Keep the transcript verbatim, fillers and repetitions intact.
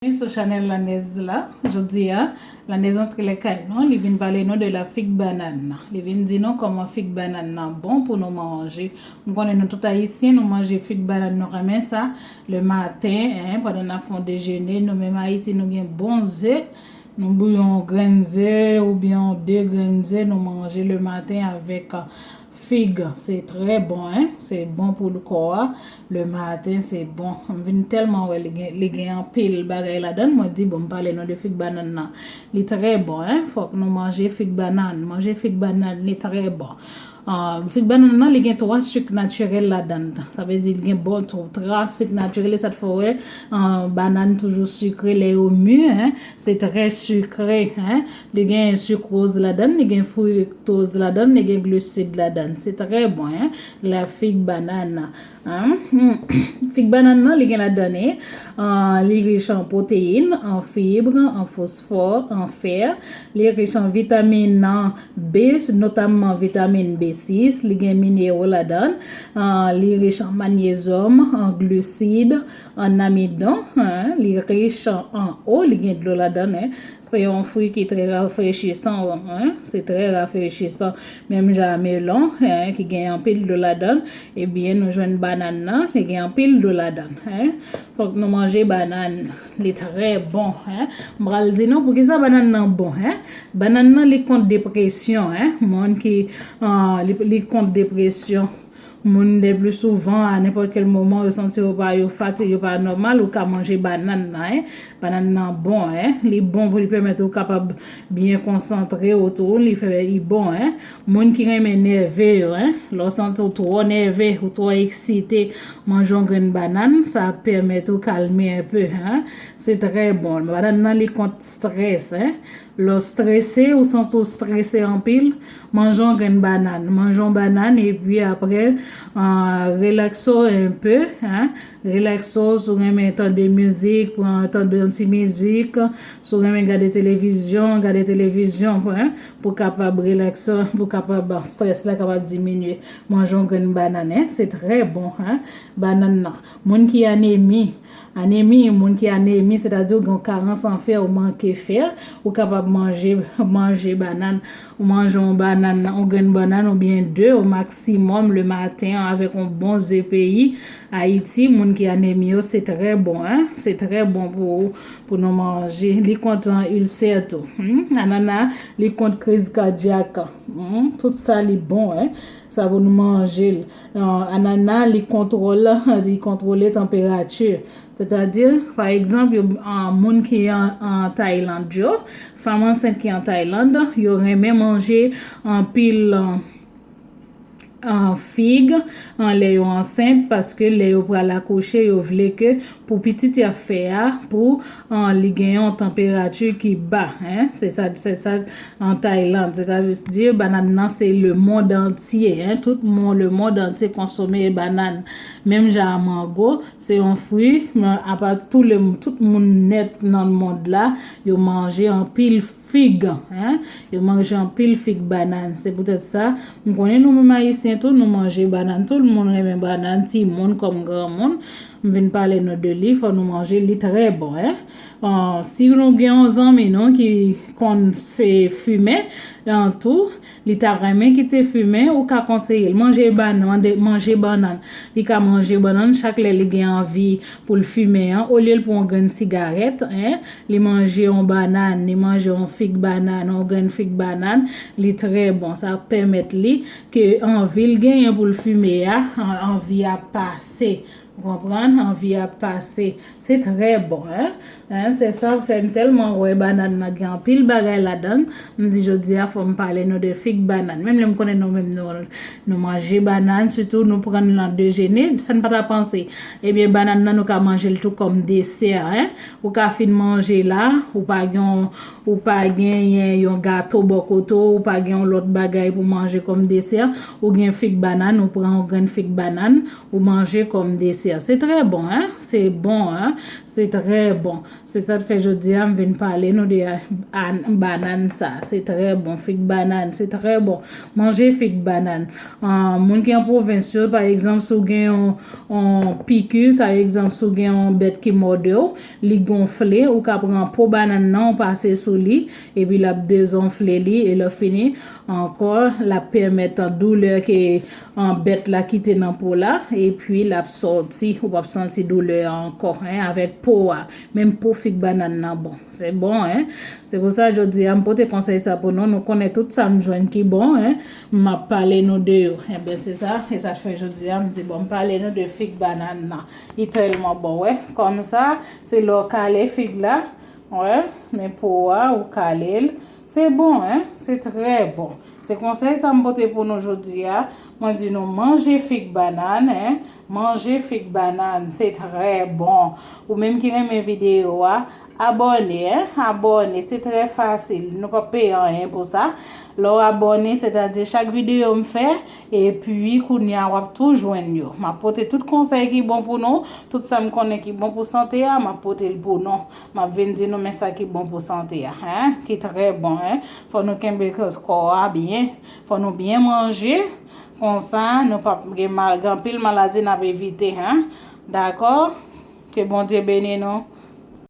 Byenveni sou chanèl Lanez la. Jodi a, Lanez antre lakay nou, li vin pale nou de la fig banane. Li vin di nou kòman fig banane nan bon pou nou manje. M konnen nou tout Ayisyen, nou manje fig banane, nou renmen sa. Le maten, en, pandan n ap fè yon dejene, nou menm Ayiti, nou gen bon ze. Nou bouyon yon grenn ze oubyen yon de grenn ze, nou manje le maten avèk, euh, fig. Se trè bon, en. Se bon pou kò a. Le maten, se bon. M vin tèlman wè li gen, li gen anpil bagay ladan l, mwen di, bon, m pale nou de fig banane nan. Li trè bon, en. Fòk nou manje fig banane. Manje fig banane, li trè bon. Ah, fig banane nan, li gen twa sik natirèl ladan l. Sa vle di, li gen bon twa, twa sik natirèl, e sa t fè w wè, ah, banane toujou sikre lè yo mi, en. Se trè sikre, en. Li gen sikwoz ladan l, li gen friktoz ladan l, li gen glisid ladan l. Se trè bon, en. La fig banane. Hein? Hmm. Fig banane nan, li gen ladan l, ah, li rich an pwoteyin, an fib, an fosfò, an fè. Li rich an vitamin B, notamman vitamin B sis. Li gen minero ladan l. Ah, li rich an manyezyòm, an glisid, an amidon. Hein? Li rich an, an O, li gen dlo ladan l, hein. Se yon fwi ki trè rafrechisan, en. Se trè rafrechisan. Menm jan a melon, en, ki gen anpil dlo ladan l, ebyen, nou jwenn banane nan, li gen anpil dlo ladan l, en. Fòk nou manje banane. Li trè bon, en. M pral di nou poukisa banane nan bon, en. Banane nan, li kont depresyon, en. Moun ki, ah, li, li kont depresyon. Moun, le pli souvan, a nenpòt kèl moman, yo santi yo pa, yo fatige, yo pa nòmal, ou ka manje banane nan, en. Banane nan bon, en. Li bon pou li pèmèt ou kapab byen konsantre w tou, li fè, li bon, en. Moun ki renmen nève yo, en. Lè w santi w twò nève, ou twò eksite, manje yon grenn banane, sa ap pèmèt ou kalme enpe, en. Se trè bon. Banane nan, li kont strès, en. Lè w strese, ou santi w strese anpil, manje yon grenn banane. Manje yon banane, epi apre, ah, relakse w enpe, en. Relakse w, si w renmen tande mizik, pran, tande yon ti mizik. Si w renmen gade televizyon, gade televizyon, en, pou kapab relakse, pou kapab, strès la kapab diminye. Manje yon grenn banane, en, se trè bon, en, banane nan. Moun ki anemi, anemi, moun ki anemi, sètadi ou gen yon karans an fè, ou manke fè, ou kapab manje, manje banane. Ou manje yon banane, yon grenn banane oubyen de o maksimòm le maten avèk yon bon ze peyi. Ayiti, moun ki anemi yo, se trè bon, en. Se trè bon pou, pou nou manje. Li kont an ilsè tou. Hmm? Anana, li kont kriz kadyak. Hmm? Tout sa, li bon, en. Sa pou nou manje l. Ah, anana, li kontwòl, li kontwole tanperati. Sètadi, pa egzanp, yo, ah, moun ki an, an Tayland yo, fanm ansent ki an Tayland, yo renmen manje anpil, ah, ah, fig, ah, lè yo ansent, paske lè yo pral akouche, yo vle ke pou pitit y ap fè a, pou, ah, li gen yon tanperati ki ba, en. Se sa, se sa an Tayland. Sètadi, banane nan, se le mond antye, en. Tout moun, le mond antye konsome banane. Menm jan a mango, se yon fwi, men apa tou le, tout moun nèt nan mond la, yo manje anpil fig, en. Yo manje anpil fig banane. Se poutèt sa, m konnen nou menm Ayisyen tou, nou manje banane. Tout moun renmen banane, timoun kòm granmoun. M vin pale nou de li, fò nou manje, li trè bon, en. Ah, si nou gen yon zanmi nou ki konn se fimen, an tou, li ta renmen kite fimen, ou ka konseye l. Manje bann-, mande, manje bannann. Li ka manje bannann chak lè li gen anvi pou l fimen an. Olye l pran yon grenn sigarèt, en, li manje yon bannann, li manje yon fig bannann, yon grenn fig bannann, li trè bon. Sa ap pèmèt li ke anvi l genyen pou l fimen a, an-, anvi a pase. Ou konprann? Anvi a pase. Se trè bon, en. En, se sa fè m tèlman wè bannann nan gen anpil bagay ladan l. M di jodi a, fò m pale nou de fig bannann. Menm lè m konnen nou menm nou, nou manje bannann, sitou nou pran l nan dejene, sa n pa ta panse. Ebyen, bannann nan, nou ka manje l tou kòm desè, en. Ou ka fin manje la, ou pa gen, ou pa genyen yon gato bò kote w, ou pa gen yon lòt bagay pou manje kòm desè, ou gen fig bannann, ou pran yon grenn fig bannann, ou manje kòm desè. Se trè bon, hein? Se bon, hein? Se trè bon. Se sa k fè jodi a m vin pale nou de a, a, banann sa. Se trè bon, fig banann, se trè bon. Manje fig banann. Ah, moun ki an pwovens yo, pa egzanp, si w gen yon, yon piki, pa egzanp, si w gen yon bèt ki mòde w, li gonfle, ou ka pran po banann nan, ou pase sou li, epi l ap dezonfle li, e lè fini, ankò, l ap pèmèt doulè ke, ah, bèt la kite nan po la, epi l ap sòti, ou p ap santi doulè a ankò, hein, avèk po a. Menm po fig banann nan bon. Se bon, hein? Se pou sa jodi a m pote konsèy sa pou nou. Nou konnen tout sa m jwenn ki bon, hein? M ap pale nou de yo. Ebyen, se sa. E sa k fè jodi a m di, bon, m pale nou de fig banann nan. Li tèlman bon, wè. Kòm sa, se lè w kale fig la, wè, men po a, ou kale l. Se bon, hein? Se trè bon. Se konsèy sa m pote pou nou jodi a. Mwen di nou manje fig banann, hein? Manje fig banann, se trè bon. Ou menm ki renmen videyo a, abòne, hein? Abòne, se trè fasil. Nou p ap peye anyen pou sa. Lè w abòne, sètadi chak videyo m fè, epi kounye a w ap tou jwenn yo. M ap pote tout konsèy ki bon pou nou, tout sa m konnen ki bon pou sante a, m ap pote l pou nou. M ap vin di nou men sa ki bon pou sante a, hein? Ki trè bon, hein? Fò nou kenbe kò a byen, fò nou byen manje, konsa nou p ap gen mal, gen anpil maladi n ap evite, hein? Dakò? Ke Bondye beni nou.